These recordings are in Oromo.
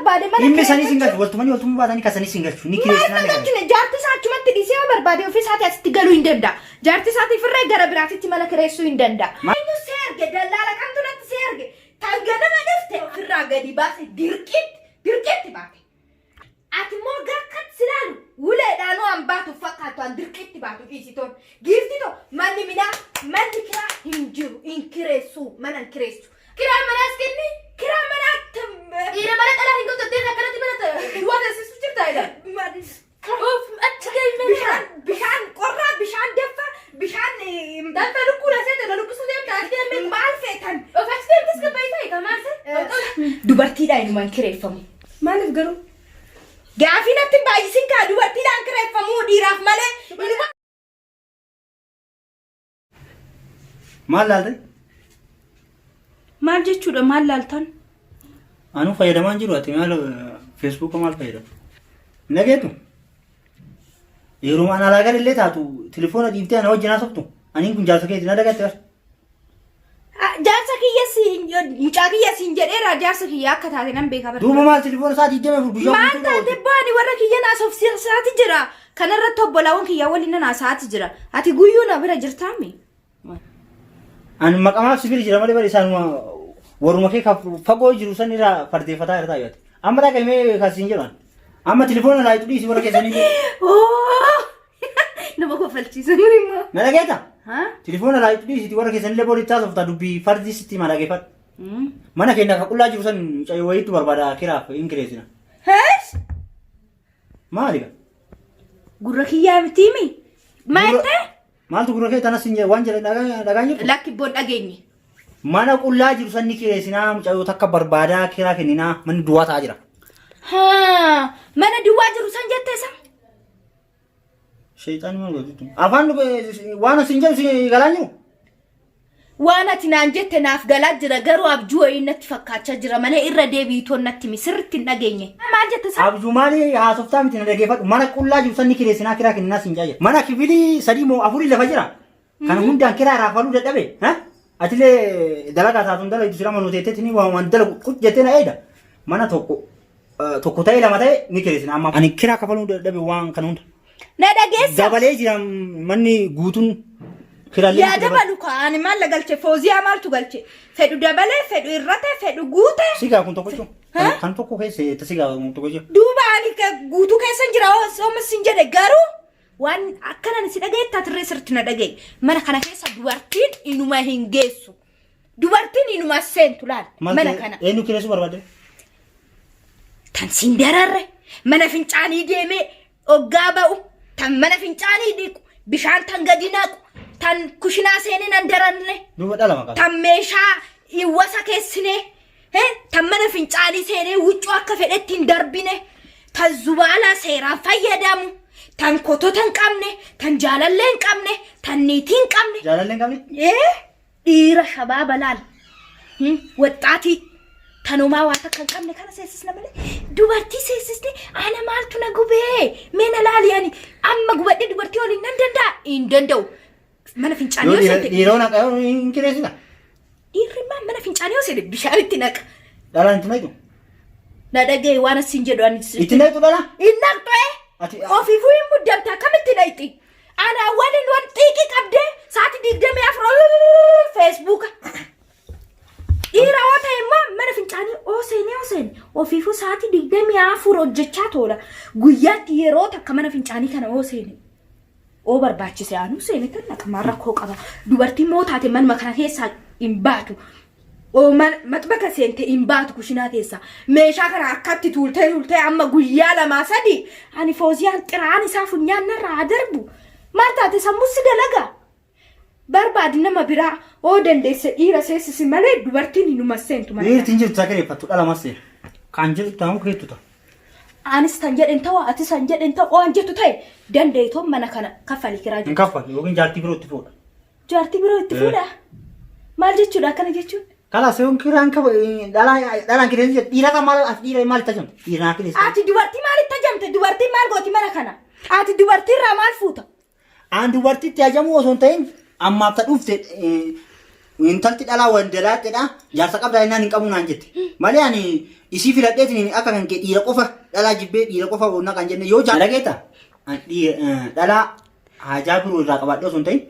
barbaade mana Dhimmi sanii sin kireeffachuu. galchu waltumanii waltumuu baatanii kasanii sin galchu ni Maal kireessinaa na ni galchu. galchine jaartii isaa achumatti dhiisee yoo barbaade ofii isaatii asitti galuu hin danda'a. Jaartii isaatiif irree gara biraatitti mana kireessuu hin danda'a. Eenyu si erge dallaala kamtu natti si erge tan ganama dhufte ofirraa gadi baase dirqiitti dirqiitti baate. Ati immoo gakkatti si laalu uleedhaanuu an baatu fakkaattu an dirqiitti baatu dhiisitoon. Giifti too manni minaa manni kiraa hin jiru hin kireessu mana hin kireessu. Kiraa manaas kenni. Kiraa manaa Dhiira mana dhalaa hin qabdu ta'e akkanatti mana duwwaa teessisu jirta jedha. Of achi gahii mana. Bishaan bishaan qorraa bishaan danfa bishaan Danfa lukkuu laasee ta'e lukkisuu deemta achi deemee. Maal feetan? Of achi deemtes gabbaayii ta'e kan maal ta'e. Dubartiidhaan inumaan kireeffamu. Maaliif garuu? Gaafii natti hin baay'isin kaa dubartiidhaan kireeffamuu dhiiraaf malee inuma. Maal laalte? Maal jechuudha maal laaltan? Anuu fayyadamaa hin jiru ati maal feesbuuka maal fayyadamtu? Hin dhageettu? Yeroo an alaa galillee taatu telefoona dhiiftee ana wajjin haasoftu aniin kun jaarsa keeti na dagatte bar. Jaarsa kiyya siin mucaa kiyya siin jedheera jaarsa kiyya akka taate nan beeka bara. Duuba maal telefoona isaa 24 guyyaa Maal guutuu taate baani warra kiyya naasofsiisaati jira. Kanarratti obbolaawwan kiyya waliin nan haasa'aati jira. Ati guyyuu na bira jirtaami. Ani maqamaaf si bira jira malee bari isaanuma warruma kee ka fagoo jiru san irraa fardeeffataa jirta ayyate. Amma dhaqa himee kan siin jedhan. Amma telefoona laayitu dhiisi warra keessanii. Oo! Nama kofalchiisa kun immoo. Na dhageeta? Ha? Telefoona laayitu dhiisiti warra keessanillee booditti haasofta dubbii fardii sitti hima dhageeffadhu. Mana keenya ka qullaa jiru san mucayyoo wayiitu barbaada kiraaf hin kireessina. Hees! Maali gaa? Gurra kiyyaa mitiimi? Maal ta'e? Maaltu gurra kee tanas hin jedhe waan jedhe dhagaa jirtu? Lakki boon dhageenye. Mana qullaa jiru san ni kireessinaa mucayyoo takka barbaadaa kiraa kenninaa manni duwwaa ta'aa jira. Haa, mana duwwaa jiru san jettee san? Sheexaanni maal godhu? Afaan waan sin jedhu si galaa jiru? Waan ati naan jette naaf galaa jira garuu abjuu wayii natti fakkaachaa jira malee irra deebiitoo natti himi sirriitti hin dhageenye. Maal jette san? Abjuu maali haasoftaa miti na dhageeffadhu. Mana qullaa jiru san ni kireessinaa kiraa kenninaa sin jaa jira. Mana kifilii sadii moo afurii lafa jira. Kana hundaan kiraa irraa faluu dadhabe. Atilee dalagaa taatuun dalagdu sila manuu teetteetti ni waan dalagu quc jettee na eeda. Mana tokko tokko ta'e lama ta'e ni kireessina amma. Ani kiraa kafaluu dadhabe waan kana hunda. Na dhageessa. Dabalee jira manni guutuun kiraallee Yaa dabalu kaa ani maal la galche fooziyaa maaltu galche fedhu dabalee fedhu irrate fedhu guute. Sigaa kun tokko jechuun. Ha? Kan tokko keessa sigaa kun tokko jechuun. Duuba ani guutuu keessan jira osoo sin jedhe garuu waan akkanan si dhagayetti atirree sirriitti na dhagaye. Mana kana keessa dubartiin inuma hin geessu. Dubartiin inuma seentu laal mana kana. Eenyu kireessuu barbaadde? Tan siin dararre mana fincaanii deemee oggaa ba'u tan mana fincaanii dhiqu bishaan tan gadi naqu tan kushinaa seenee nan daranne Duuba dhala maqaa. tan meeshaa wasa keessinee tan mana fincaanii seenee huccuu akka fedhetti hin darbine tan zubaalaa seeraan fayyadamu tan kotota hin qabne tan jaalallee hin qabne tan niitii hin qabne. Jaalallee hin qabne? Ee, dhiira shabaaba laal waxxaatii tanumaa waa takka hin qabne kana seessisna malee dubartii seessisne ana maaltu na gubee mee na laali ani amma gubadhee dubartii waliin nan danda'a hin danda'u mana fincaanii Yoo yoo seente dhiiroo naqa hin kireessina. Dhiirri maa mana fincaanii yoo seente bishaan itti naqa. Dhalaan itti naqxu. Na dhagaye waan asiin jedhu ani Itti naqxu dhala? Hin naqxu ee. Ati Ofiifuu hin muddamte akkamitti naqxi? Ana waliin waan xiiqii qabdee sa'aatii 24 feesbuuka. Dhiira yoo ta'e immoo mana fincaanii oo seenee oo seene ofiifuu sa'aatii 24 hojjechaa toola. Guyyaatti yeroo takka mana fincaanii kana oo seene. Oo barbaachise anuu seene tan naqa maal rakkoo qaba. Dubartiin moo taate manuma kana keessaa hin baatu. Oo maxbaka seente hin baatu kushinaa keessaa. Meeshaa kana akkatti tuultee tuultee amma guyyaa lamaa sadii ani fooziyaan xiraan isaa funyaan narraa haa darbu. Maal taate sammuu si dalagaa. Barbaadi nama biraa oo dandeesse dhiira seessisi malee dubartiin hinuma seentu mana kana. Dhiirti hin jirtu takireeffattu dhala massee. Kan jedhu ta'uu keettu ta'a. Anis tan jedhen ta'u atis tan jedhen ta'u waan jettu ta'e dandeetoo mana kana kaffali kiraa Hin jettu. kaffalu yookiin jaartii biroo itti fuudha. Jaartii biroo itti fuudha. Maal jechuudha akkana jechuun? Kalaas yoon kiraan kaba dhalaan dhalaan kireessu jedhu dhiira kan maal as dhiira maal tajaajilu dhiira kireessu. Ati dubartii maalitti tajamte? Dubartiin maal gooti mana kana? Ati dubartii irraa maal fuuta? Aan dubartitti ajamuu osoo hin ta'in ammaaf ta dhufte Intalti dhalaa wandalaaxxedha. Jaarsa qabdaa jennaan hin qabu naan jette. Malee ani isii filadheetiin akka kan kee dhiira qofa dhalaa jibbee dhiira qofa onnaa kan jenne yoo jaarsa dhageetta. Dhalaa haajaa biroo irraa qabaadhee osoo hin ta'in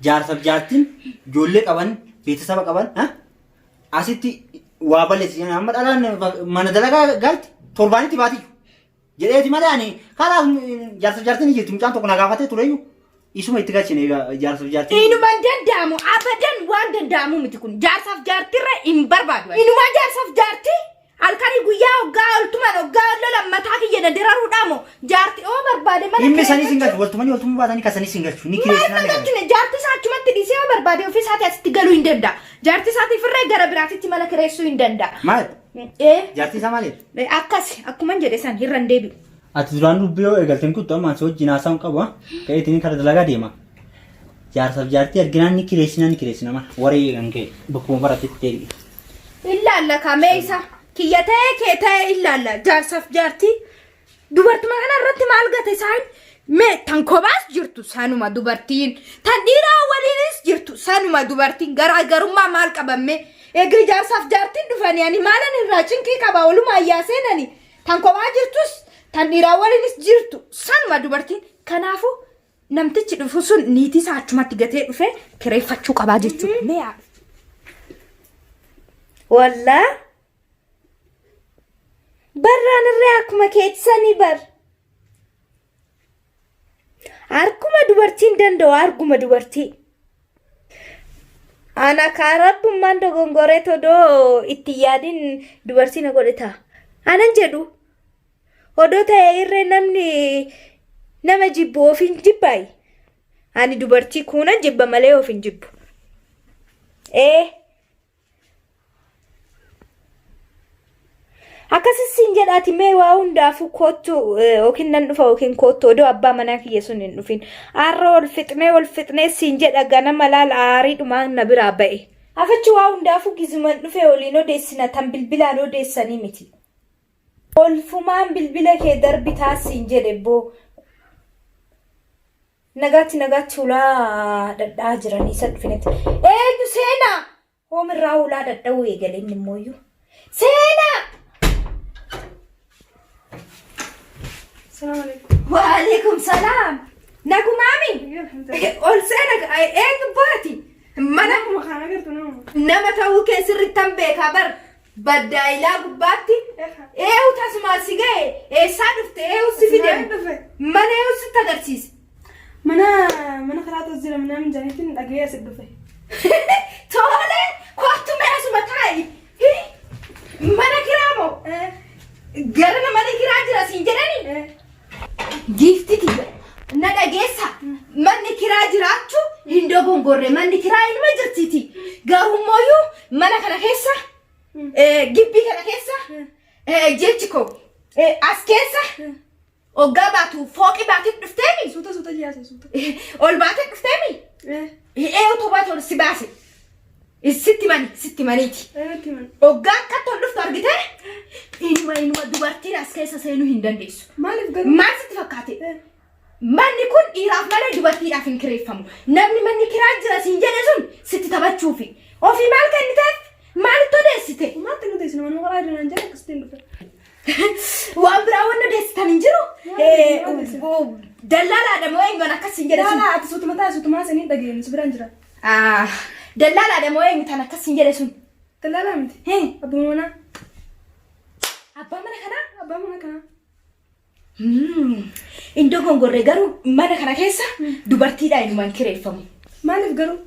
jaarsaaf jaartiin ijoollee qaban beeksisaba qaban asitti waa balleessi amma dhalaan mana dalagaa galti torbaanitti baatiyyu. Jedheeti malee ani karaa jaarsa jaartiin jirti mucaan tokko na gaafatee tureyyuu isuma itti galchine egaa jaarsa jaartiin. Inuma hin danda'amu abadan waan danda'amu miti kun jaarsaaf jaartirra hin barbaadu. Inuma jaarsaaf jaartii halkanii guyyaa hoggaa oltuman hoggaa lolan mataa kiyya na diraruudhaa moo jaarti oo barbaade mana Dhimmi sanii sin galchu waltumanii waltumuu baatanii kasanii sin galchu ni Maal kireessinaa na ni galchu. galchine jaartii isaa achumatti dhiisee yoo barbaade ofii isaatii asitti galuu hin danda'a. Jaartii isaatiif irree gara biraatitti mana kireessuu hin danda'a. Maal? Ee Jaartii isaa maal jedhe? Akkasi akkuman jedhe san irra hin deebi'u. Ati duraan dubbii yoo eegalte hin kuttu amma si wajjin haasa'uun qabu ka'eetiin kara dalagaa deema. Jaarsaaf jaartii arginaan ni kireessina ni kireessina mana waree kan ka'e bakkuma baratetti deebi'e. Illaalla kamee isa kiyya ta'ee kee ta'ee illaalla jaarsaaf jaartii dubartuma kana irratti maal gate isaan mee tan kophaas jirtu sanuma dubartiin tan dhiiraa waliinis jirtu sanuma dubartiin garaagarummaa maal qabamme eegri jaarsaaf jaartiin dhufanii ani maalan irraa cinqii qaba walumaa yaa seenani tan kophaa jirtus tan dhiiraa waliinis jirtu sanuma dubartiin kanaafuu namtichi dhufu sun niitii isaa achumatti gatee dhufe kireeffachuu qabaa jechuudha. Mee yaa- Wallaa Barraan irree akkuma keetisanii bar. Harkuma dubartiin danda'u arguma dubartii. Ana kaa rabbummaan dogongoree todoo itti yaadin dubartii na godhe ta'a. Anan jedhu odoo ta'e irree namni nama jibbu ofiin jibbaayi. Ani dubartii kuunan jibba malee of hin jibbu. Ee. Akkasis siin jedhaati mee waa hundaafuu koottu yookiin nan dhufa yookiin koottu odoo abbaa manaa kiyya sun hin dhufin. Har'a ol fixnee ol fixnee siin jedha ganama laal aariidhumaan na biraa ba'e. Afachi waa hundaafuu gizuman dhufe waliin odeessina tan bilbilaan odeessanii miti. Olfumaan bilbila kee darbitaa siin jedhe boo. Nagaatti nagaatti hulaa dhadhaa jiranii isa dhufinetti. Eenyu seenaa? Hoomirraa hulaa dhadha'uu eegale inni immooyyuu. Seenaa! Salaam alaikum. Waalaikum salaam. Nagumaami? Ol seena eenyu baati? Mana Akkuma kana agartu nama. nama ta'uu kee sirrittan beekaa bar. Baddaayilaa gubbaatti eewu tasumaa si ga'e eessaa dhufte eewu si fide Maal dhufe? mana eewu sitti agarsiise. Mana mana karaa tos jira mana mijaaniitiin dhaga'ee asi dhufe. Tole kottu mee asuma taa'i. Mana kiraa moo? Gara mana kiraa jira siin jedhani? Giifti tiyya na dhageessa manni kiraa jiraachuu hin dogongorre manni kiraa inuma jirtiiti garuu immoo mana kana keessa gibbii kana keessa jechi koo as keessa hoggaa baatu fooqi baatee dhufteemi Suuta suuta jiyaase suuta. ol baatee dhufteemi eewu baate ol si baase sitti mani sitti maniiti. Natti himan. Hoggaa akkatti ol dhuftu argite inuma inuma dubartiin as keessa seenuu hin dandeessu. Maaliif garuu? Maal sitti fakkaate? Manni kun dhiiraaf malee dubartiidhaaf hin kireeffamu. Namni manni kiraa jira siin jedhe sun sitti taphachuufi. Ofii maal kenniteef? Maalitti odeessite? Maatti nuti isin mana karaa jiran jedhe akkasitti dhufe. Waan biraa wanni odeessitan hin jiru. Dallaalaadha moo eenyuun akkas siin jedhe sun? Laalaa ati suutuma ta'a suutumaa sanii dhageenye si biraan jira. Ah, Dallaalaadha moo eenyu tan akkas siin jedhe sun? Dallaalaa miti. Hee, Abbaa manaa. Abbaa mana kanaa? Abbaa mana kanaa. Hin dogongorre garuu mana kana keessa dubartiidhaan inumaan kireeffamu. Maaliif garuu?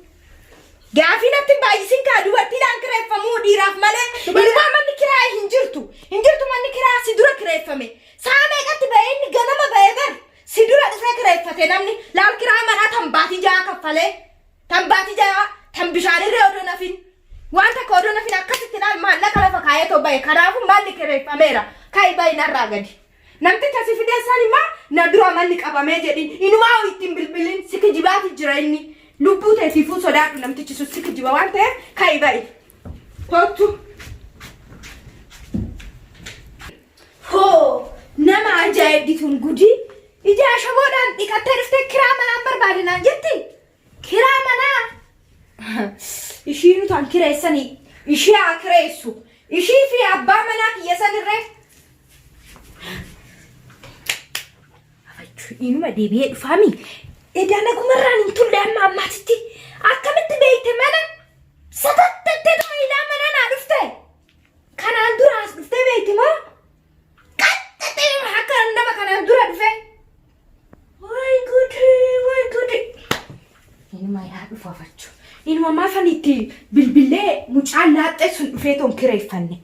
Gaafii natti hin baay'isin kaa dubartiidhaan kireeffamuu dhiiraaf malee inumaa manni kiraa hin jirtu. Hin jirtu manni kiraa si dura kireeffame. Saa meeqatti ba'ee inni ganama ba'ee bar si dura dhufee kireeffate namni laal kiraa manaa tan baatii ja'a kaffalee tan baatii ja'a tan bishaanirree odoo nafin waan takka odoo nafin akkasitti laal maallaqa lafa kaayee too ba'e kanaafuu manni kireeffameera ka'i ba'i narraa gadi. Namticha si fidee san immoo na dura manni qabamee jedhin inumaa ittiin bilbilin si kijibaati jira inni lubbuu teetiifuu sodaadhu namtichi sun si kijiba waan ta'eef ka'i ba'i. Kottu. Hoo nama ajaa'ibdi tun gudii ija ashaboodhaan dhiqattee dhuftee kiraa manaan barbaade naan jetti kiraa manaa. Ishii nuti an kireessanii ishii haa kireessu. Ishii fi abbaa manaa kiyya sanirree. Afachuu inuma deebi'ee dhufaami. Edaa nagumarraan hin tulle amma ammaatitti. Akkamitti beekte mana satattattee tuma ilaa mana naa dhufte. Kanaan dura as dhuftee beekti moo? Qaxxaxee akka nama kanaan dura dhufe. Waay gudii waay gudii. Inuma yaa dhufu afachuu. Inuma maafan itti bilbilee mucaan laaxxee sun dhufee toon kireeffanne.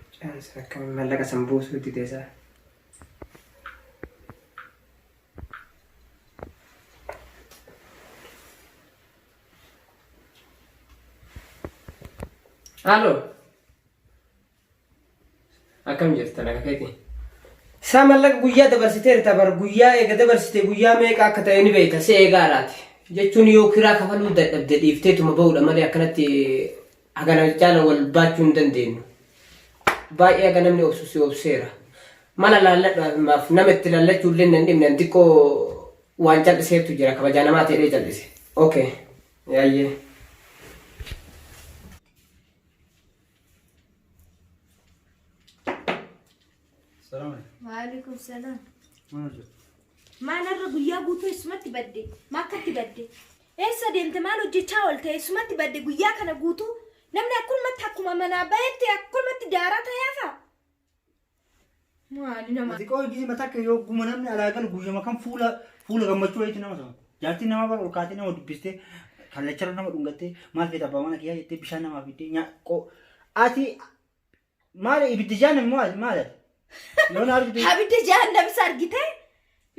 Mucaan akkamiin mallaqa san buusuu dide isaa. Halo. Akkam jirta naga keeti? Isaa mallaqa guyyaa dabarsiteerta bar guyyaa eega dabarsite guyyaa meeqa akka ta'e ni beekta si eegaaraati. Jechuun yoo kiraa kafaluu dadhabde dhiifteetuma ba'uudha malee akkanatti hagana caala wal baachuu hin dandeenyu. Baay'ee haga namni obsu si obseera. Mana laalladhu ammaaf nama itti laallachuu illee nan dhibne an xiqqoo waan cal'iseetu jira kabajaa namaa ta'ee cal'ise. Okay. Yaayyee. Salaam alaikum. Waalaikum salaam. Maal hojjetu? Maal har'a guyyaa guutuu eessumatti badde? Maakkatti badde? Eessa deemte maal hojjechaa oolte eessumatti badde guyyaa kana guutuu? Namni akkumatti akkuma manaa bahetti akkumatti daaraa ta'ee hafa? Maali nama? Ati qooyi gisee mataa kee yoo guma namni alaa galu guyyama kam fuula fuula gammachuu wayiitu nama sama. Jaartiin namaa bara ol kaatee nama dubbistee kallacharra nama dhungattee maal feeta abbaa mana kiyyaa jettee bishaan namaa fiddee nyaa qoo ati maali ibiddi jaan maali maali ati? Yoo na argite Abidda jahannam isa argite?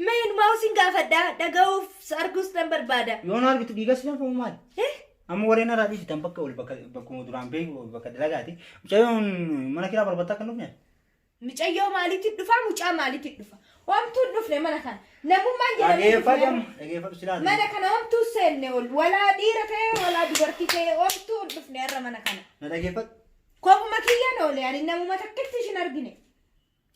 Mee inumaa usin gaafadha dhaga'uuf arguus nan barbaada. yoo na argitu dhiigas lafa maali? Eh? Amma warreen irraa dhiisitan bakka ol bakka bakkuma duraan beeku bakka dalagaati. Mucayyoon mana kiraa barbaattaa kan dhufne. Micayyoo maaliitti dhufa mucaa maaliitti dhufa? Homtuu hin dhufne mana kana. Namummaan jedhamee hin Dhageeffadhu dhufne. amma dhageeffadhu silaa. Mana kana homtuu seenne ol walaa dhiira ta'e walaa dubartii ta'e homtuu hin dhufne har'a mana kana. Na dhageeffadhu. Kophuma kiyyaan oole ani namuma takkitti ishin argine.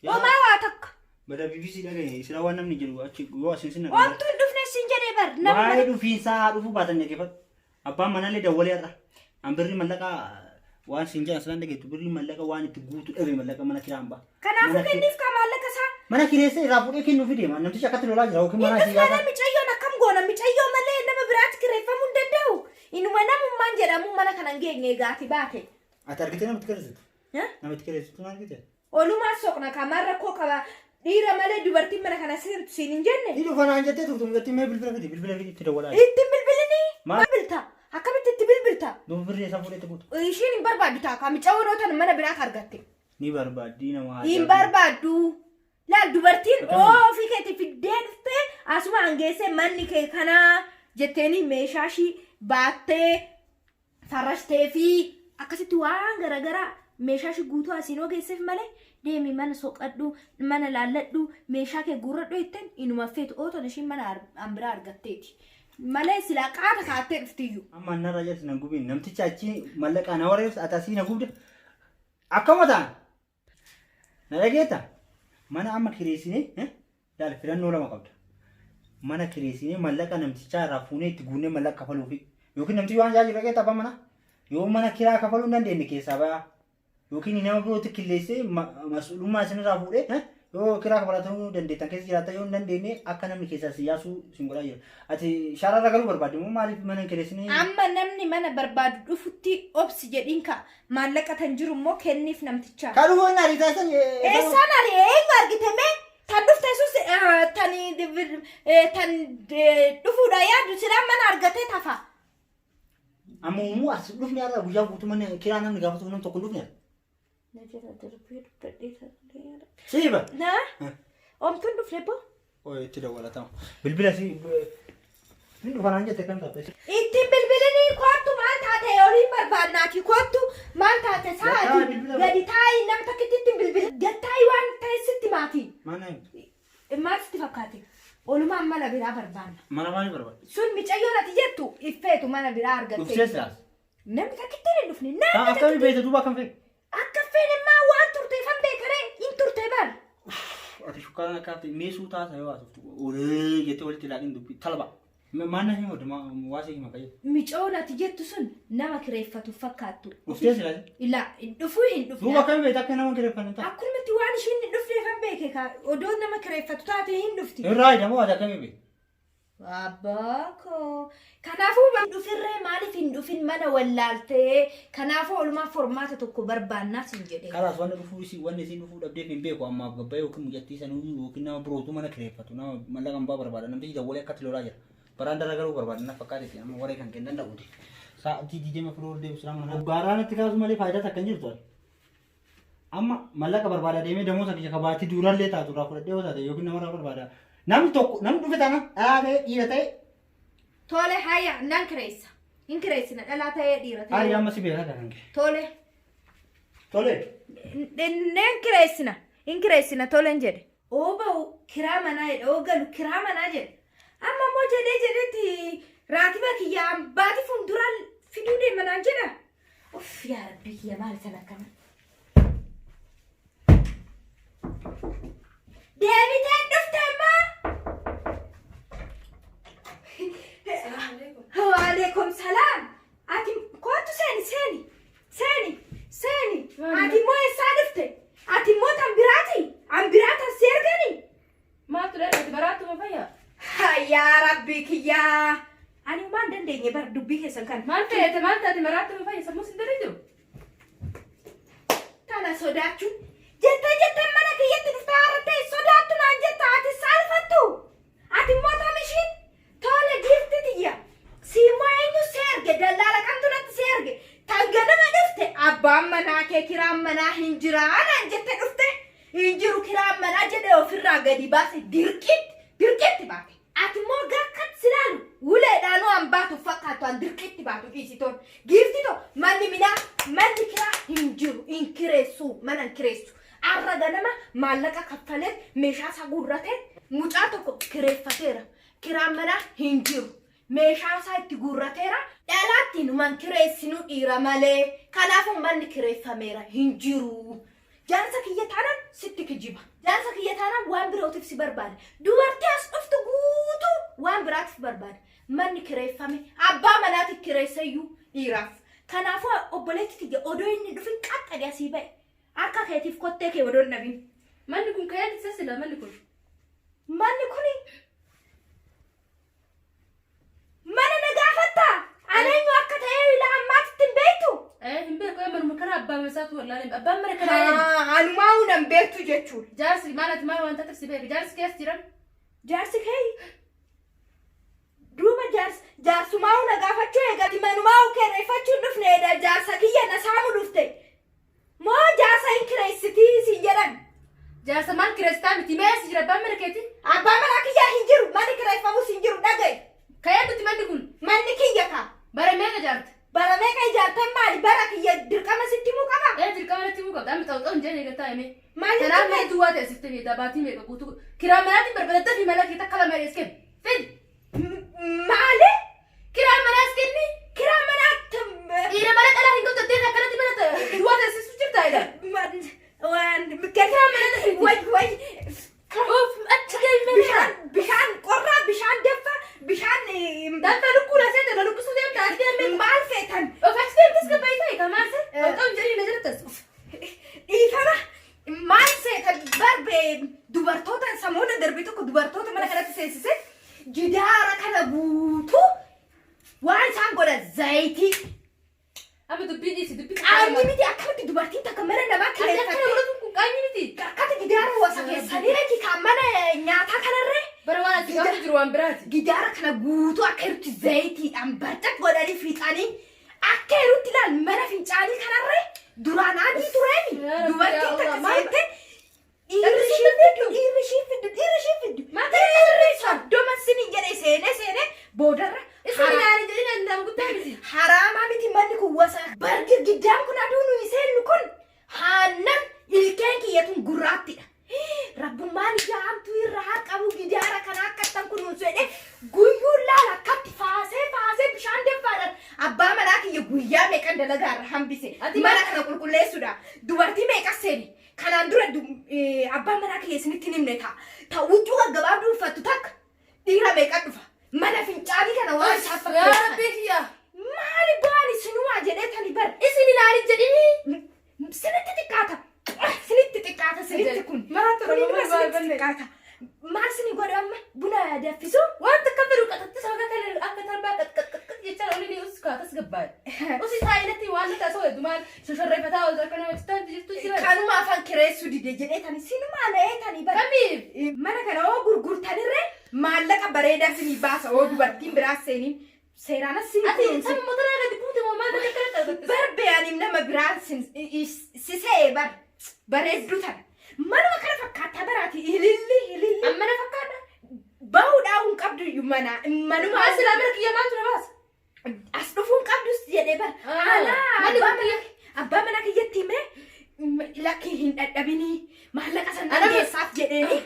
Homaa waa takka. Bada BBC dhagaye sila waan namni jedhu achi yoo asin sinna. Homtuu hin dhufne sin jedhee bar Waa'ee namuma dhufiinsaa haa dhufuu baatan dhageeffadhu. Abbaan manallee dawwalee har'a. An birrii mallaqa waan siin jedhan silaan dhageettu birrii mallaqa waan itti guutu dhabe mallaqa mana kiraan ba'a. Kanaafuu Mana kenniif kaa maallaqa isaa. Mana kireessee irraa fuudhee kennuufi deema. Namtichi akkatti lolaa jira yookiin Hin mana asii dhufne gaafa. micayyoon akkam goona micayyoo malee nama biraatti kireeffamuu hin danda'u. Inuma namummaan jedhamu mana kana hin geenye egaati baate. Ati argitee namatti kireessitu? Eh? Namatti kireessitu na argite? Olumaa soqna kaa maal rakkoo qaba dhiira malee dubartiin mana kana seentu siin hin jenne. Ni dhufa naan jettee turtu mucattiin mee bilbila fidi bilbila fidi itti dawwalaa. Ittiin bilbilinii Maal? maal bilta akkamitti itti bilbilta Duuba birrii isaa fuudhee itti guutu. ishiin hin barbaaddu taaka micayyoo tan mana biraa ka argatte. Ni barbaaddii nama haa Hin barbaaddu. Laal dubartiin Akkamiin? ofii keetii fiddee dhuftee asuma hangeessee manni kee kanaa jetteeni meeshaa ishii baattee farashtee fi akkasitti waan garaagaraa meeshaa ishii guutuu asiin ogeesseef malee deemi mana soqadhu mana laalladhu meeshaa kee guurradhu jetteen inuma feetu ooton ishiin mana an biraa argatteeti. Malee silaa qaata kaattee dhuftiyyuu. Amma narra jirti na gubiin namticha achi mallaqaa na wareersa ati asii na gubde akkama ta'an na dhageetta mana amma kireessinee laal filannoo lama qabda mana kireessinee mallaqa namtichaa irraa fuunee itti guunnee mallaqa kafaluufi yookiin namtichi waan jaajii dhageetta abbaa mana yoo mana kiraa kafaluu hin dandeenye keessaa ba'a yookiin nama birootti killeessee mas'uulummaa isinirraa fuudhee yoo kiraa kafalatuu dandeettan keessa jiraattan yoo hin dandeenye akka namni keessaa si yaasuu sin godhaa jira. Ati shaararra galuu barbaadde moo maaliif mana hin kireessinee? Amma namni mana barbaadu dhufutti obsi jedhiin ka maallaqa tan jiru immoo kenniif namtichaa. Kan dhufu inni ariitaa san Eessaan ari eenyu argite mee tan dhufte sus tan tan dhufuudha yaadu silaa mana argatee tafa. Amma uumuu as dhufne har'a guyyaa guutuu mana kiraa namni gaafatu nam tokko hin dhufne. Na jala darbee dubbadhee taa'ee. Siiba. Na omtuun dhufne boo. Oye itti dawwalatama. Bilbila si hin dhufa naan jette kan taate. Ittiin bilbilinii kottu maal taate horiin barbaadnaati kottu maal taate Gattaa sa'aati bilbila gadi taa'i nama takkitti ittiin bilbilin gattaa'i waan ta'e sitti maati. Maal naa himtu? Maal sitti fakkaate? Olumaan mana biraa barbaanna. Mana maalii barbaada? Sun micayyoon ati jettu iffeetu mana biraa argattee. Dhuftee silaas. Namni takkittiin hin dhufne. Taa Namni akkamii beekte duuba akkam feete? Akka feene maa waan turteefan beekaree hin turte bar. Ati shukkaaraan akka hafte meesuu taasa yoo haasoftu olee jettee walitti ilaaliin dubbii talba. Maal na hima waa si hima qayyee. Micoon ati jettu sun nama kireeffatu fakkaattu. Dhuftee silaas. Ilaa dhufuu hin dhufne. Duuba akkamii beekte akka nama kireeffanne ta'a? Akkumatti waan ishiin hin dhufneefan beeke kaa odoo nama kireeffatu taate hin dhufti. Irraa hidhamoo ati akkamii beekte? Abbaa koo. Kanaafuu hin dhufirree maaliif hin dhufin mana wallaaltee kanaafuu oolmaa formaata tokko barbaannaa siin jedhee. Kalaas wanni dhufuu isii wanni isiin dhufuu dhabdeef hin beeku ammaaf gabbayee yookiin mucattii sanuu yookiin nama birootu mana kireeffatu nama mallaqa hambaa barbaada namtichi dawwalee akkatti lolaa jira. Baraan darra galuu barbaada na fakkaateeti amma waree kan kennan dhabuuti. Sa'aatii digdama firoo ol deebisu nama gaaraa natti kaasu malee faayidaa takka hin jirtu. Amma mallaqa barbaada deemee damoota kiyya kabaatii duurallee taatu irraa fudhadhee yoo taate yookiin namarraa barbaada. Namni tokko namni dhufe taana dhalaa ta'e dhiira ta'e Tole haya nan kireessa. Hin kireessina dhalaa ta'ee dhiira ari ta'ee. amma si beekaa kan kee. Tole. Tole. Nan kireessina. Hin kireessina tolen jedhe. Oo ba'u kiraa manaa jedhe oo galu kiraa manaa jedhe. Amma immoo jedhee jedhetti raatiba kiyya baati fuulduraan fiduu deema naan jedha. Uff yaa rabbii kiyya maal san akkana. Deebitee dhufte ammaa. Waalaikum salaam. Ati kootu seeni seeni seeni seeni. Ati immoo eessaa dhufte? Ati immoo tan biraati? An biraa tan si ergani? Maaltu dha ati baraatuma fayyaa? Yaa rabbii kiyyaa. Ani waan dandeenye bar dubbii keessan kana. Maal ta'eete maal taate maraatuma fayya sammuu sin jiru? Tana sodaachuun jettee jettee mana kiyyatti dhuftee haara ta'e sodaattu naan jetta ati saalfattu. Ati immoo tam ishiin tole giifti tiyya. Si immoo eenyu si erge dallaala kamtu natti si erge. Tan ganama dhufte abbaan manaa kee kiraan manaa hin jiraa naan jette dhufte. Hin jiru kiraan manaa jedhee ofirraa gadi baase dirqitti dirqitti baate. Ati immoo gakkatti si ilaalu uleedhaanuu an baatu fakkaattu an dirqitti baatu dhiisitoon. Giifti too manni minaa manni kiraa hin jiru hin kireessu mana hin kireessu. Arra ganama maallaqa kaffalee meeshaa isaa guurratee mucaa tokko kireeffateera. Kiraan manaa hin jiru. Meeshaa isaa itti guurrateera. Dhalaatti numan kireessinu dhiira malee. Kanaafuu manni kireeffameera hin jiru. Jaarsa kiyya taanaan sitti kijiba. Jaarsa kiyya taanaan waan birootiif si barbaada. Dubartii as dhuftu guutuu waan biraatiif barbaada. Manni kireeffame abbaa manaati kireessayyuu dhiiraaf. Kanaafuu obboleetti tiyya odoo inni dhufin qaxxadhe asii ba'e. Harka keetiif kottee kee odoo hin dhabin. Manni kun ka'ee isa sila manni kun. Manni kuni mana na gaafattaa? Ani eenyu akka ta'e ilaa ammaatitti hin beektu? Hin beeku manuma kana abbaa masaatu wallaalee abbaan mana kanaa eenyu? Anumaa nan beektu jechuudha. Jaarsi maal ati maal waan taateef si beeku jaarsi keessa jiran. Jaarsi kee duuba jaarsumaa na gaafachuu eegati manumaa kireeffachuu hin dhufne edha jaarsa kiyya na saamu dhufte. Moo jaarsa hin kireessitii siin jedhan. Jaarsa maal kireessitaa miti mee si jira abbaan mana keeti? Abbaa manaa kiyyaa hin jiru manni kireeffamus hin jiru dhagaye. Ka'ee nuti manni kun Manni kiyya kaa. bara meeqa jaarte? Bara meeqa ijaartan maali bara kiyya dirqama sitti himuu qaba? Dirqama natti himuu qabda amma xawu xawu hin jenne eegataa hime. Maal Kanaaf jechuun mana duwwaa ta'e sitti beekta baatii meeqa guutuu kiraa manaatiin barbaadatta fi mana kee takka lama ees kenni. Fidi Maali? kiraa manaas kenni. Kiraa manaa Dhiira mana dhalaa hin qabdu ta'e akkanatti mana duwwaa ta'e jirta jedha. Kiraa manaa way way. Uff achi gahee Bishaan bishaan qorraa bishaan danfa bishaan Danfa lukkuu laasee ta'e lukkisuu deemta ati deemee. maal feetan? Of achi deemtes gabaa ta'e kamaa se. Xawu xawu hin jedhin na jirtas. Dhiifama maal seetan barbe dubartoota samoona darbe tokko dubartoota mana kanatti seensise jidaara kana guutuu waan isaan godhan zayitii. Amma dubbii dhiisi dubbii. Qaanyi miti akkamitti dubartiin takka mana namaa Ati akkana kireeffatte godhatu kun qaanyi miti. akkatti gidaara wasa keessanii reeti kan mana nyaataa kanarree Bara waan ati gaafa jiru waan biraati. gidaara kana guutuu akka jirutti zayitiidhaan barcaq godhanii fixanii akka jirutti ilaal mana fincaanii kanarree duraan adii tureeni Yaa Rabbi, dubartiin yaa takka Allah, maal- seente dhiirri ishii fiddu dhiirri ishii fiddu dhiirri ishii fiddu dhiirri 30 sinin jedhe seenee seenee boodarra Isin ilaali jedhin nama guddaa miti. Haraamaa miti manni kun wasa. Bar girgiddaan kun aduu nuyi seennu kun haannan ilkeen kiyyatun gurraattidha. Rabbummaan ija hamtuu irra haa qabu gidaara kana akka ittan kunuunsu jedhee guyyuun laala akkatti faasee faasee bishaan danfaadhaan abbaa manaa kiyya guyyaa meeqan dalagaa irra hambise. Ati Mana kana qulqulleessuudha. Dubartii meeqa seeni? Kanaan dura abbaa manaa kiyya isinitti hin himne ta'a. Ta huccuu gaggabaabduu uffattu takka dhiira meeqa dhufa? Mana fincaanii kana waan isaan Yaa fakkeessan. Rabbii kiyya. Maali bu'aan isinumaa jedhee tani bar. Isin ilaali jedhini. Sinitti xiqqaata. Sinitti xiqqaata sinitti kun. Maraatu Kun Oromoo irra sinitti barbaanne. xiqqaata. Maal sini godhu amma buna danfisu? Waan takka fedhu qaxatti sababa kana akka talbaa qaxqaxqax jechaan olii ni us kaatas gabbaadha. Usi taa'inatti waan nuti asoo heddumaan shoshorreeffataa oltu akka nama citaan jirtu jira. Kanuma afaan kireessuu dide jedhee tani sinumaa na'ee tani bar. Kamiif? Mana kana oo gurgurtanirree maallaqa bareedaa sinii baasa oo dubartiin biraa seeniin seeraan as sinii Ati kunuunsi. sababa motora gadi buute moo maal akka kana qaxaxxis? Bar beeyaniif nama biraan sisee bar bareedduu tana. Manuma kana fakkaattaa baraati ililli ililli. Amma na fakkaata. Bahuudhaa hin qabdu iyyuu mana manuma Maal silaa mana kiyya maaltu na baasa? As dhufuu hin qabdus jedhee bar. Ah, Alaa manni abbaa kun mana abbaa mana kiyyatti himee lakkii hin dhadhabinii maallaqa san Ana- geessaaf jedheeni.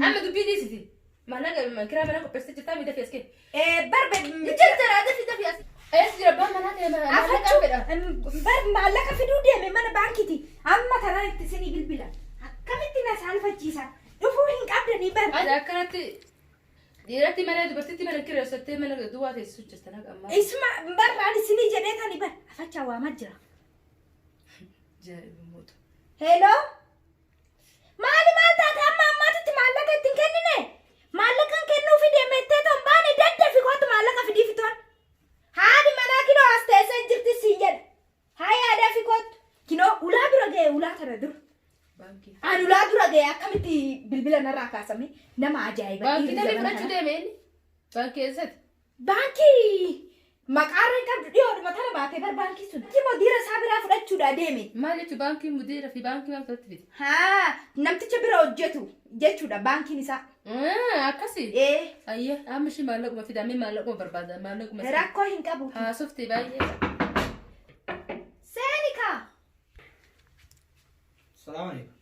Amma dubbii dhiisiti. Maallaqa kiraa mana qopheessite jirtaa mi dafii as kee. Barbe Jira dafii dafii as. Eessa jira abbaan manaa ta'e maallaqa fedha. Bar maallaqa fiduu deeme mana baankiiti. Amma kanaan itti isinii bilbila. Akkamitti na saalfachiisa? Dhufuu hin qabdanii bar. Ati akkanatti dhiiratti mana dubartitti mana kireessattee mana duwwaa teessisu jirta naqa ammaa. Isuma barraan isinii jedhee tani bar afachaa waamaa jira. Jaa'iba mootu. Hello? Maali maal taate amma ammaatitti maallaqa ittiin kennine? Maallaqa hin kennuufi deemettee toon baane daddafi kootu maallaqa fidii fitoon. Haadhi manaa kinoo as teessee jirti siin jedha. Haa yaadaa fi kootu. Kinoo ulaa dura ga'e ulaa tana dura. Baankii. Ani ulaa dura ga'e akkamitti bilbila narraa kaasame nama ajaa'iba. Baankii Dhiirri tamii zamana fudhachuu kana. deeme inni? Baankii eessatti? Baankii maqaarra hin qabdu dhiyoodhuma tana baatee bar baankii sun. Baankii mudiira isaa biraa fudhachuudha deeme. Maal jechuun baankii mudiira fi baankii maal fudhatti fide? Haa namticha bira hojjetu jechuudha baankiin isaa. Akkasi. Ee Ayya amma ishii maallaquma fida ammee maallaquma barbaada maallaquma. Rakkoo hin qabu. Haasofte baay'ee. Seeni kaa. Salaam alaikum.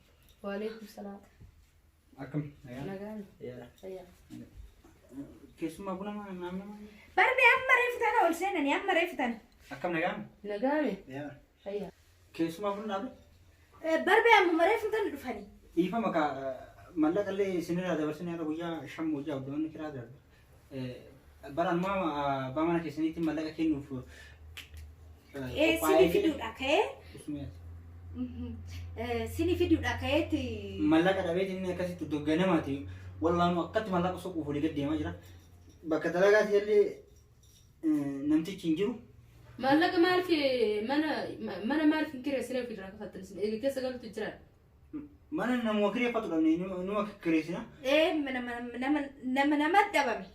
Waalaikum salaam. Akkam? Nagaa? Nagaan. Yaada. Fayyaa. Keessumaa buna naannoo. Barbe amma reefu tana ol seenani amma reefu tana. Akkam nagaa? Nagaame. Yaada. Fayyaa. Keessumaa buna dhaabe? Barbe amma reefu tana dhufani. Dhiifama ka mallaqa illee isinirraa dabarsine har'a guyyaa shan hojii abdoonni kiraa darbe. Bara ammaa abbaa mana keessaniitti mallaqa kennuuf Sini fiduudha ka'ee. Sini fiduudha ka'eeti. Mallaqa dhabeeti inni akkasitti dogganamaati. Wallaanu akkatti mallaqa soquuf olii gad deemaa jira. Bakka dalagaatti illee namtichi hin jiru. Maallaqa maaliif mana mana maaliif hin kireessine ofirraa kafattan isin eega keessa galutu jira. Mana namuma kireeffatu dhabne numa kireessina. Ee nama nama nama nama dhabame.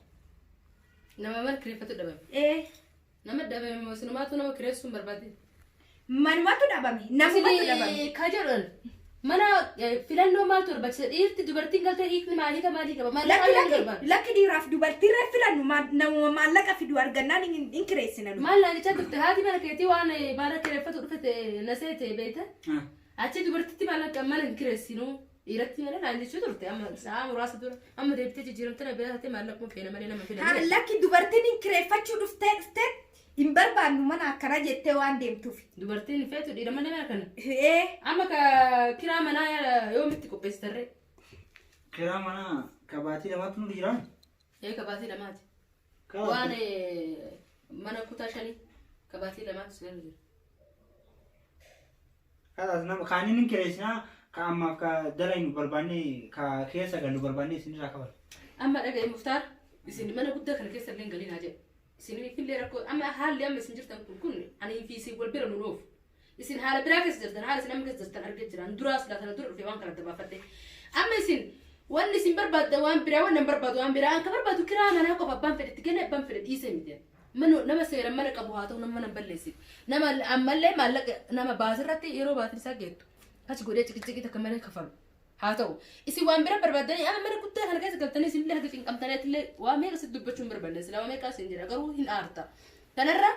Nama mana kireeffatu dhabame. Ee Nama dhabame moo sinumaatu nama kireessuu hin barbaadde? Manumatu dhabame. Namumatu dhabame. Isin ka jedhan mana filannoo maaltu barbaachisa? Dhiirti dubartiin galtee hiikni maalii ka maalii qaba? Maal Lakki maal lakki barbaada? Lakki dhiiraaf dubartiirra filannu namuma maallaqa fidu argannaan hin kireessina nu. Maal naan jechaa turte haati mana keetii waan mana kireeffatu dhufete na seete beekta? Achi dubartitti maallaqa mana hin kireessinu dhiiratti malee naan jechuu turte amma sa'a muraasa dura amma deebitee jijjiiramte na bira taatee maallaquma feena malee nama Haa filanne. lakki dubartiin hin kireeffachuu dhuftee dhuftee hin barbaannu mana akkana jettee waan deemtuuf. Dubartiin hin feetu dhiira malee mana kana. Ee Amma ka kiraa manaa yoomitti qopheessitarree? Kiraa manaa ka baatii lamaatu nu jira. Ee ka baatii lamaati. Waan mana kutaa shanii ka baatii lamaatu sirra jira. Kalaas nama kaaniin hin kireessinaa ka ammaaf ka dalaynu barbaanne ka keessa gallu barbaanne isinirraa kabala. Amma dhaga'i Muftaar isin mana guddaa kana keessa illee hin galinaa jedhe. Isiniifillee rakkoo amma haalli amma isin jirtan kun kun anii fi isin wal bira nu dhoofu. Isin haala biraa keessa jirtan haala isin amma keessa jirtan argee jira. An duraas laata dura dhufee waan kana adda baafadhe. Amma isin wanni isin barbaadda waan biraa wanni an barbaadu waan biraa an ka barbaadu kiraa manaa qofa abbaan fedhe itti kenne abbaan fedhe dhiisee miti. Mana nama seeran mana qabu haa ta'u nama mana hin balleessine. Nama ammallee maallaqa nama baasirratti yeroo baatiin isaa geettu achi godhee ciqiciqii takka malee kafalu. Haa ta'u isin waan bira barbaaddanii amma mana guddaa kana keessa galtanii isinillee haga cinqamtanii atillee waa meeqa sitti dubbachuu hin barbaanne silaa waa meeqa isin jedha garuu hin aarta. Kanarra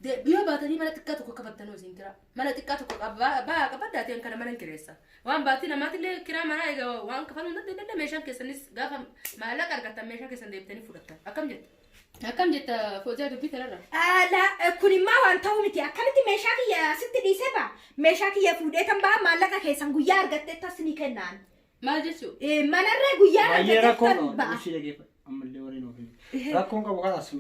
Yoo baatanii mana xiqqaa tokko qabattanoo isin kiraa. Mana xiqqaa tokko baa qabaddaa kana mana hin kireessa. Waan baatii namaatillee kiraa manaa egaa waan kafaluu hin dandeenye meeshaan keessanis gaafa maallaqa argattan meeshaa keessan deebitanii fudhattan. Akkam jetta? Akkam jetta Foziyaa dubbii kanarra? Ala kun immoo waan ta'u miti. Akkamitti meeshaa kiyya asitti dhiisee ba'a? Meeshaa kiyya fuudhee kan ba'a maallaqa keessan guyyaa argattee tas ni kennaan. Maal jechuu? Manarree guyyaa Baay'ee argattee rakkoon tan qabu. ba'a. Ishii dhageeffadhu. Ammallee warreen ofiin. Rakkoon qabu kalaas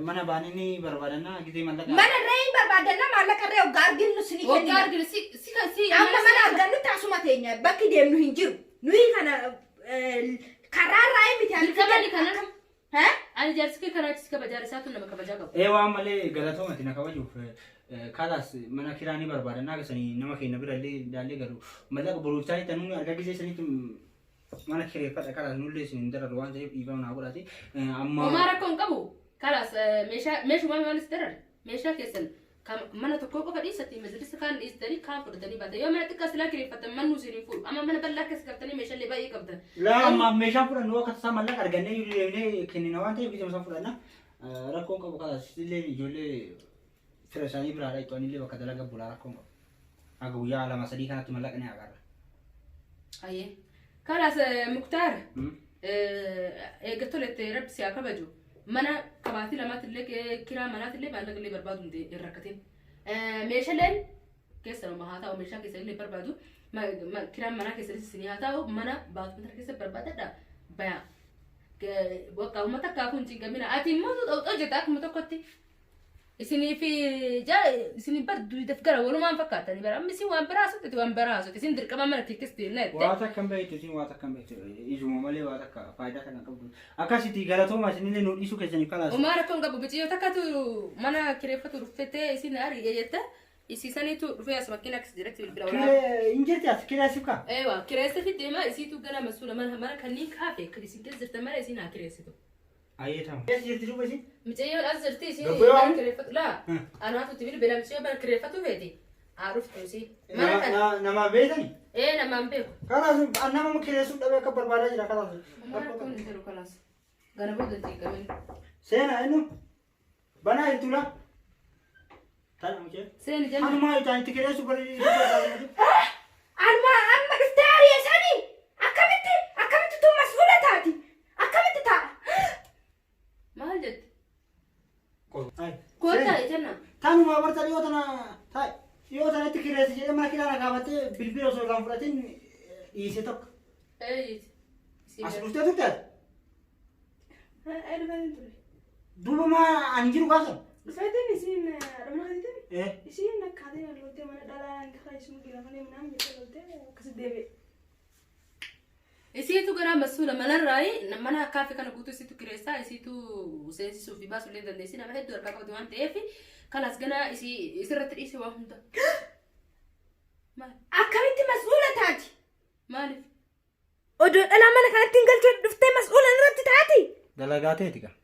mana baanii ni barbaadannaa gizee mallaqa. Manarree hin barbaadanna maallaqarree hoggaa arginnu si ni Waggaa kennina. arginu si si kan si Amma mana argannu taasuma teenya bakki deemnu hin jiru. Nuyi kana karaarraa miti. Dirqama kana. Hee? Ani jaarsi kee kanaa si kabajaa isaatu nama kabajaa qabu. Ee waan malee galatoomati na kabajuuf kalaas mana kiraa ni barbaadannaa gasanii nama keenya bira illee ilaallee garuu mallaqa boruuf taa'ee tanuun argaa gizee sanitti mana kireeffadha kalaas nullee isin hin dararu waan ta'eef dhiifama naa godhaati. Amma Homaa rakkoo hin qabu. Kalaas meeshaa meeshumaa maal si darare? Meeshaa keessan mana tokko qofa dhiisatti majlisa kaan dhiistanii kaan fudhatanii baatan. Yoo mana xiqqaa silaa kireeffatan mannu isin hin fuudhu. Amma mana bal'aa keessa galtanii meeshaalee baay'ee qabdan. Laa ammaaf meeshaa fudhannu akka tasaa mallaqa argannee jiru deemnee kennina waan ta'eef gizee isaan fudhanna. Rakkoon qabu kalaas illee ijoollee fira isaanii biraadha itti illee bakka dalaga bulaa rakkoon qabu. Haga guyyaa lama sadii kanatti mallaqa ni agarra. Ayyee. Kalaas Muktaar eega tolette rabbi si haa kabaju. Mana kabaatii lamaatillee kiraa manaatillee maallaqa illee barbaadu hin rakkatin. Meeshaaleen keessanuma haa ta'u meeshaa keessan illee barbaadu. Kiraan manaa keessanis isinii haa ta'u mana baatuma keessa barbaadadha baya. Bakka uummata akkaafuu hin cinqamina. Ati immoo hojjeta akkuma tokkotti. Isinii fi isinii bar duudaf gara walumaan fakkaatanii bara amma isin waan biraa haasofte waan biraa haasofte isin dirqama mana keessa deemna jette. Waan takka hin beektu isin waan takka hin beektu ijuma malee waan takka faayidaa takka hin qabdu. Akkasitti galatooma isinillee nu dhiisuu keessaniif kalaas. Homaa rakkoon qabu bicciyoo takkatu mana kireeffatu dhuftee isin ari'e jette isiisaniitu dhufee as makiina akkas jedhetti bilbila waraaba. Kiree hin jirti as kiree asif kaa. Eewa kireessa fi deemaa isiitu gara masuula mana mana kanneen kaafe kan isin keessa jirtan mana isin haa kireessitu. Ayyee ta'u. Keessa jirti duuba isin? Micayyoon as jirti isin Gabboo mana waan? kireeffatu laa anaatu itti bilbila micayyoo mana kireeffatu feeti haa dhuftu isii. Mana kana Nama beektani? ee namaan beeku. Kalaas nama kireessuuf dhabee akka barbaadaa jira kalaas. Homaa rakkoon hin jiru kalaas. Gana booda hin cinqamin. Seenaa innu banaa jirtu laa. Tana mucee. Seeni jenna. Anumaa itti itti kireessuuf barbaadu. Anuma amma dhuftee ari'eessanii akkamitti akkamitti tun mas'uula taati? Akkamitti ta'a? Maal jette? Kottaa jenna. Tanumaa barta dhiyoo tana taa'e dhiyoo tana itti kireessi jedhee mana kiraa na gaafatee bilbila osoo irraan fudhatin dhiise tokko. Eeyyiti. As dhuftee turte ati? Ee dhufeetiin ture. Duuba maa ani jiru gaafa? Dhufeetiin isiin dhumna katiitiin Eh. isiin akkaateen loltee mana dhalaa hin karaa kira malee minaan jettee loltee akkasi deebi'e. Isiitu gara masuula manarraayi mana kaafe kana guutuu isiitu kireessaa isiitu seensisuu fi baasuu illee dandeessi nama hedduu harkaa qabdi waan ta'eef kalaas gana isii isirratti dhiise waa hunda. Maal? Akkamitti mas'uula taati? Maaliif? Odoo dhalaa mana kanatti hin galchuu dhuftee mas'uula irratti taati? Dalagaa ta'eeti gaa.